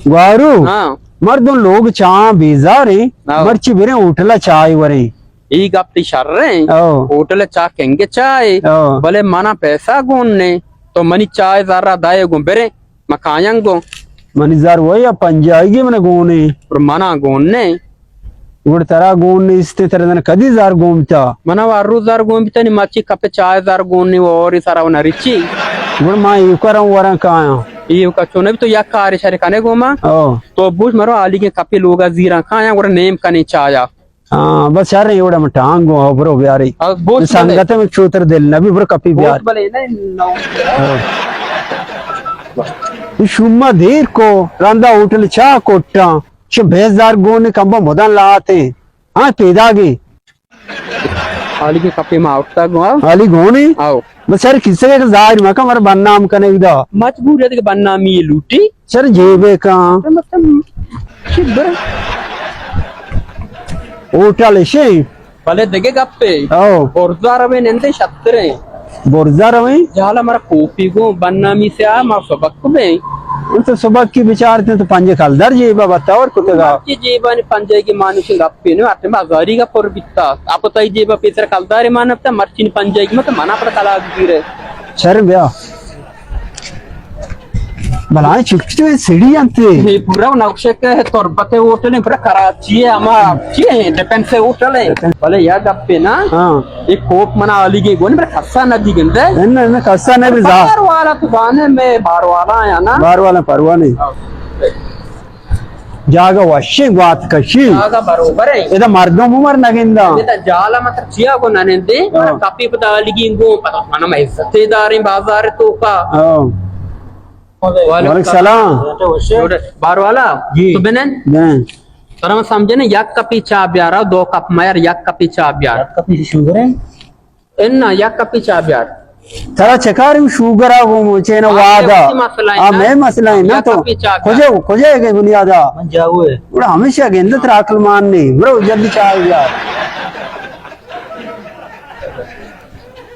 گوارو؟ ہاں۔ مردم لوگ چاہ بیزاریں، ہاں۔ مرچی بریں ہوٹل چائے وریں۔ ای گپ تی شر ہیں۔ او۔ ہوٹل چاہ کنگ چائے۔ او۔ بلے منا پیسہ گون نے۔ تو منی چائے زرا دائے گون بریں۔ ما کایاں گوں۔ منی زر وئی ءَ پنجاہیگی من گون ایں۔ پر منا گون نے۔ گڑ ترا گون نیست، ترا دن کدی زر گون بیتا؟ منا و ہر روز زر گون بیتا، نی مچی کپ چائے زر گون نی و اور سرا و نریچی۔ گڑ ما ایوکا روں وراں کایاں۔ ایوکا چون نبی تو یک کاری شری کنے گوما۔ او۔ تو بوش مرو علی کے کپی لوگا زیرا کایاں گڑ نیم کنے چایا۔ ہاں، بس شر ایں، اوڑا من ٹانگ گوں، برو بیاری۔ ہاں، بوت بلے۔ سنگت میں چوتر دل نبی، برو کپی بیار۔ بوت بلے، نہ، نہ۔ ہاں۔ شما دیر کو، رندا ہوٹل چاہ کوٹاں، چہ بیزار گون کمبا مدان لاتے۔ ہاں، پیداگی۔ علی کے کپی ما اٹھتا گوں۔ علی گونی؟ آؤ۔ بس شر کسے کے ظاہر مکا، مر بدنام کنے ادا۔ مجبور ہے کہ بدنامی لوٹی۔ شر جیبے کاں۔ مطلب، چی بر-، ہوٹل شے؟ بلے دگہ گپے۔ او۔ برزا رویں نندے شتریں۔ برزا رویں؟ جالا مرا کوپی گوں، بدنامی سے آ ما سبق بیں۔ ان تو سبق کی بچارتے تو پنجے کلدار جیبا بتاور کتگا۔ جیبانی پنجے کی مانوش گپے نو، اٹے ما زاری گپ پر بیتا۔ آپ تئی جیبا پیسر کلدار مان نبتا، مرچین پنجے کی مت منا پر کلاگ گیرے۔ شر بیا۔ بلائیں چکچو سڑی انت۔ یہ پورا نقشے کے تربت ہوٹل ہے، پورا کراچی ہے، ہما چی ہے، ڈیفنس ہوٹل ہے۔ بلے یا گپے نا۔ ہاں۔ یہ کوپ منا علی کے گون، بلے کسا نہ دی گندے۔ نہ، نہ، نہ، کسا نہ دی زا۔ بار والا تو زانے میں بار والا ہے نا۔ بار والا پرواہ نہیں۔ ہاں۔ جاگہ وشیں گوات کشی۔ جاگہ بروبر ہے۔ ادا مردم عمر نگندا۔ ادا جالا مطلب چیا کو ننندے، ہاں۔ کپی پتا لگی گو، پتا منا میں عزت داریں بازار تو کا۔ ہاں۔ وعلیکم السلام۔ بار والا، جی۔ تو بنن؟ بنن۔ ترا من سمجھنے، یک کپی چاہ بیارا، دو کپ میار، یک کپی چاہ بیار۔ یک کپی شوگر ہے؟ انا، یک کپی چاہ بیار۔ ترا چکار شوگر آ گو چین آ، وادا۔ مسئلہ ہے آ، نا۔ میں مسئلہ ہے نا یک تو۔ کپی چاہ بیار۔ کجے، کجے گئے بنیادا؟ من جاؤ ہے۔ گڑا ہمیشہ گندت را عقل مان نہیں۔ برو جلدی چاہ بیار۔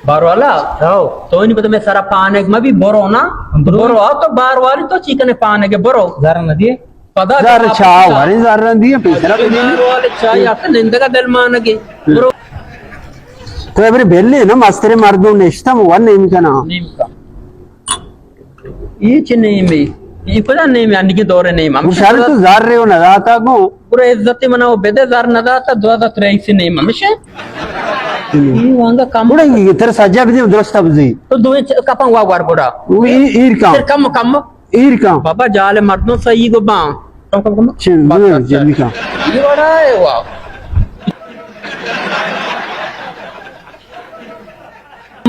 بار والا، ہاؤ۔ تو نہیں پتہ میں سارا پانک میں بھی برو نا۔ برو۔ برو، آؤ تو بار والی تو چیکنے پانک برو۔ زر نہ دیے۔ پدا زر چاہ وریں، زر رندی پیسرا بدی۔ مارو والے چاہ یا تو نندگا دل مانگے۔ برو۔ تو ابری بلی نا، مسترے مردم نشتم، ور نیم کنا۔ نیم کا۔ یہ چی نیم ہے؟ یہ کجا نیم ہے؟ انگی دور نیم۔ ہم شر تو زر رہے ہو نہ داتا کو۔ برو عزت منا وہ بدے، زر نہ داتا، دو ہزار تریس نیم ہمیشہ۔ یہ وانگا کم۔ بڑا یہ تر سجا بدی، درست بزی۔ تو دوئے چ-، کپاں وا وار بڑا۔ وہ ایر، ایر کا۔ تر کم، کم۔ ایر کن۔ بابا جال مردم سہی گو باں۔ کم، کم، کم۔ چل، بس، بس، جلدی کن۔ یہ وڑا ہے وا۔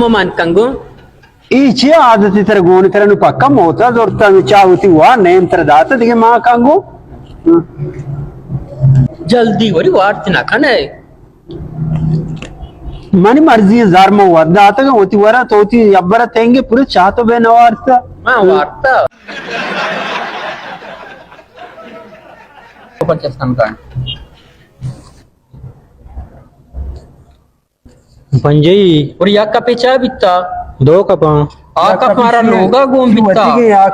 ممان کنگو۔ ای چی عادتی تر گون تر نو پکا موتا زورتا نو چاہ ہوتی وا نیم تر داتا دیگه ما کنگو۔ جلدی وری وارت نہ کنے۔ منی مرضی زر ما ور داتگ، وتی ورا تو وتی ابرا تینگے پورے چاہ تو بے نوارتا۔ ما وارتا۔ پنجئی۔ اور یک کپے چاہ بیتا؟ دو کپاں۔ آ کپ مارا لوگا گون بیتا۔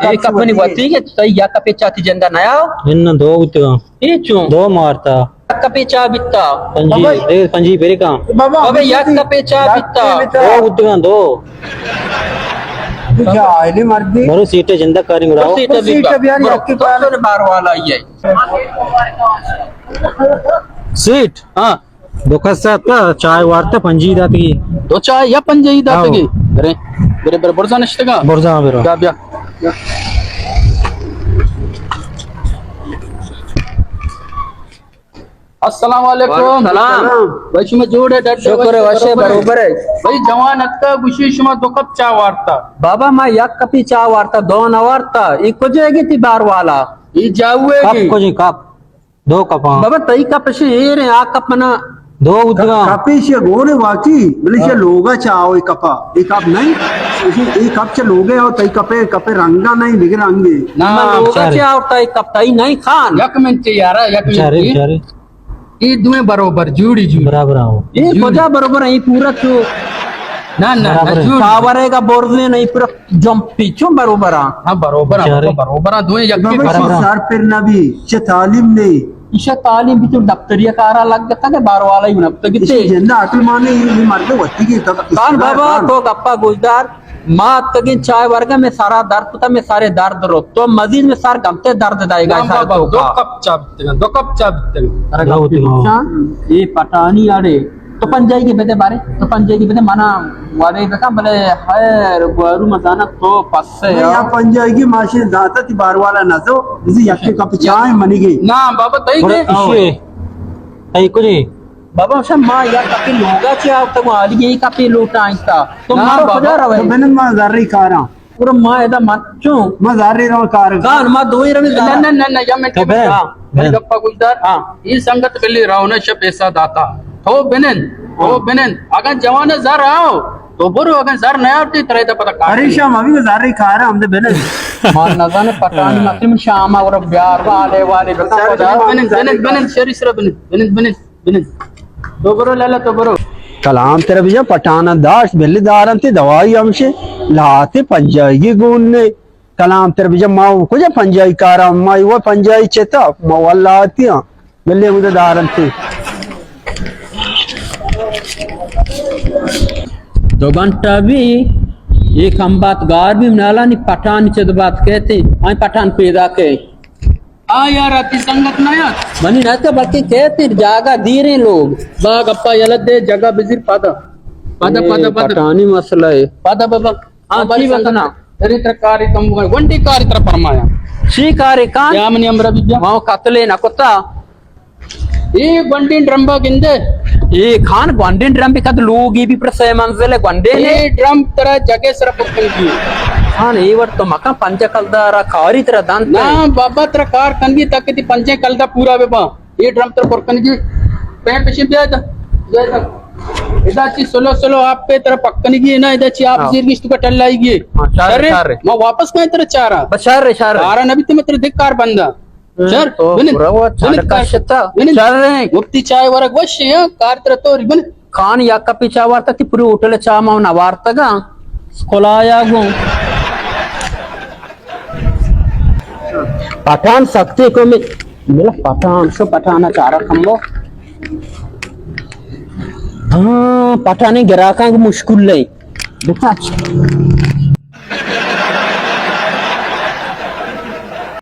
اے کپ منی وتی کہ تئی یک کپے چاہ تی جندا نیا؟ اناں دو بوتگاں۔ اے چون؟ دو مارتا۔ یک کپے چاہ بیتا۔ پنجی، دے پنجی بریکاں۔ بابا، یک کپے چاہ بیتا۔ دو بوتگاں، دو۔ تو جاہلی مردی۔ برو سیٹے جندا کاری گڑا۔ سیٹے بیار، یکی پار۔ بار والا یہ۔ سیٹ؟ ہاں۔ دو کس اتکا، چائے وارتا، پنجی داتگی۔ دو چائے یا پنجی داتگی؟ ہاں۔ برے، برے، برے، برزا نشتگا؟ برزا، ہاں، برو۔ بیا، بیا۔ السلام علیکم۔ وعلیکم السلام۔ بھائی، شما جوڑ ہے، ڈڈ ہے؟ شکر ہے، وش ہے، بروبر ہے۔ بھائی، جوان اتکا، گوشی شما دو کپ چائے وارتا۔ بابا، ما یک کپی چائے وارتا، دو نہ وارتا۔ ای کجے گی تی بار والا؟ ای جاؤ ہے کپ گی۔ کجے کپ؟ دو کپاں۔ بابا، تئی کپ شے ایر ہیں، آ کپ منا۔ دو ادگاں۔ کپ ایشی گون ہے واقعی، بلے ایشی لوگا چاہ ہوئی کپا۔ اے کپ نہیں؟ ایشی، اے کپ چہ لوگے ہو، تئی کپے، کپے رنگا نہیں، دگہ رنگے۔ نا، لوگا چاہ ہوتا ہے کپ، تئی نہیں خان۔ یک منٹ یارا، یک منٹ۔ چارے، چارے۔ اے دوئیں بروبر، جوڑی، جوڑی۔ برابر آؤ۔ اے کجا بروبر ہیں، پورا تو۔ نہ، نہ، نہ، برابر ہے۔ جوڑ۔ چاورے کا برزے نہیں، پورا جمپی، چون بروبر آں؟ ہاں، بروبر آں، بچارے۔ بروبر آں، دوئیں یکی۔ بابا، برابر آں۔ سر پر نبی، چہ تعلیم نہیں۔ ایشا تعلیم بھی تو دفتری کارا لگ گتا کہ باروالا ہی بنتا کہ ایشی تے۔ جندہ عقل مانے، یہ مرد وتی کی کان بابا، تو گپا گوشدار، ما اتکگیں چائے ورگا، میں سارا درد کتا، میں سارے درد رو۔ تو مزید میں سار گمتے درد دائے گا، نام سارے بابا، تو دو کا۔ کپ چا بیتگاں، دو کپ چا بیتگاں۔ ارے دو گپ بیتگاں۔ چا؟ یہ پٹانی اڑے۔ تو پنجائی کے بدے بارے، تو پنجائی کے بدے منا وعدے بکن، بلے خیر، گوارو مزانا تو پسے میں ہو۔ یا پنجائی کی ماشین داتا تی باروالا نزو، بزی یکی کپ چائے منی گئی۔ نا بابا، تئی برو، کے؟ ایشی۔ تئی کجی؟ بابا، شا ما یا کپی لوگا چی آوتا گو حالی یہ کپی لوٹا آئیتا۔ تو نا مارو بابا۔ کجا روے؟ تو بنن ما ذری کاراں۔ پورا ما ادا مچوں۔ ما زاری رو کار۔ کان ما دوئی روی نہ، زارا۔ نہ، نہ، نہ، یا میں تو بہن، ہاں، بہن۔ گپا گوشدار۔ ہاں۔ یہ سنگت بلی راو نہ شپ ایسا داتا۔ تو بنن، تو ہاں۔ بنن۔ اگر جوان زر آؤ، تو برو، اگر زر نہ آتے، ترے دا پتہ کار۔ ارے شام ابھی میں زاری کار ہم دے بنن۔ ما نزانے پٹانی مکرم شام اور بیار والے، والے بتا بنن، بنن، بنن، شری سر بنن، بنن، بنن۔ بنند۔ تو برو لالا، تو برو۔ کلام تر بجا پٹانا داشت، بلی دارنتی دوائی ہمشے، لاتے پنجائیگی گون نے۔ کلام تر بجا ما کجا پنجائی کارا، ما وہ پنجائی چتا، ما واللہ آتی ہاں، بلی مجھے دارنتی۔ دو گھنٹہ بھی، یہ کم بات گار بھی منالانی پٹان چد بات کہتے، آئیں پٹان پیدا کہے۔ آ یار، تی سنگت نہ یات۔ منی نہ تو بلکہ کہتے جاگہ دیریں لوگ۔ با گپا یلہ دے، جگہ بزیر پدا۔ پدا، اے، پدا، پدا۔ پٹانی مسئلہ ہے۔ پدا بابا۔ ہاں، ہماری چی سنگت بتنا؟ تری تر کاری تم گونڈی کاری تر فرمایا۔ چی کاری کان؟ یا منی امر بیا۔ ما قتل نہ کتا۔ اے گونڈین ڈرمبا گندے۔ اے کان گونڈین ڈرمبی کد لوگی بھی پر سے منزل ہے گونڈین ہے۔ اے ڈرم ترا جگہ سر پکنگی۔ کان اے وقت تو مکان پنجہ کلدارا کاری ترا دانتے۔ نا بابا، ترا کار کنگی تاکہ تی پنجہ کلدار پورا بے با۔ اے ڈرم ترا پر کنگی۔ پین پشین بیا دا۔ بیا دا۔ ادا چی سلو سلو آپ پہ ترا پکنگی نا، ادا چی آپ ہاں۔ زیر گشت کا ٹلائی گی۔ ہاں، شر، شر۔ شر۔ ما واپس کہیں ترا چارا۔ بس شر، شر۔ کارا نبی تے متر دک کار بندا۔ شر، تو بنند۔ برو، بنند، چڑ کشتا۔ بنند۔ شر۔ مفتی چائے ورگ وش ہے، کار ترا توری، بنند۔ خان یا کپی چا وارتا تی پوری ہوٹل چا ما نوارتگا۔ کلایا گوں۔ پٹھان سختی کو میں، ملا پٹھان، شو پٹھانا چارا کمو۔ ہاں، پٹھانی گراکاں کو مشکل نہیں۔ بچا۔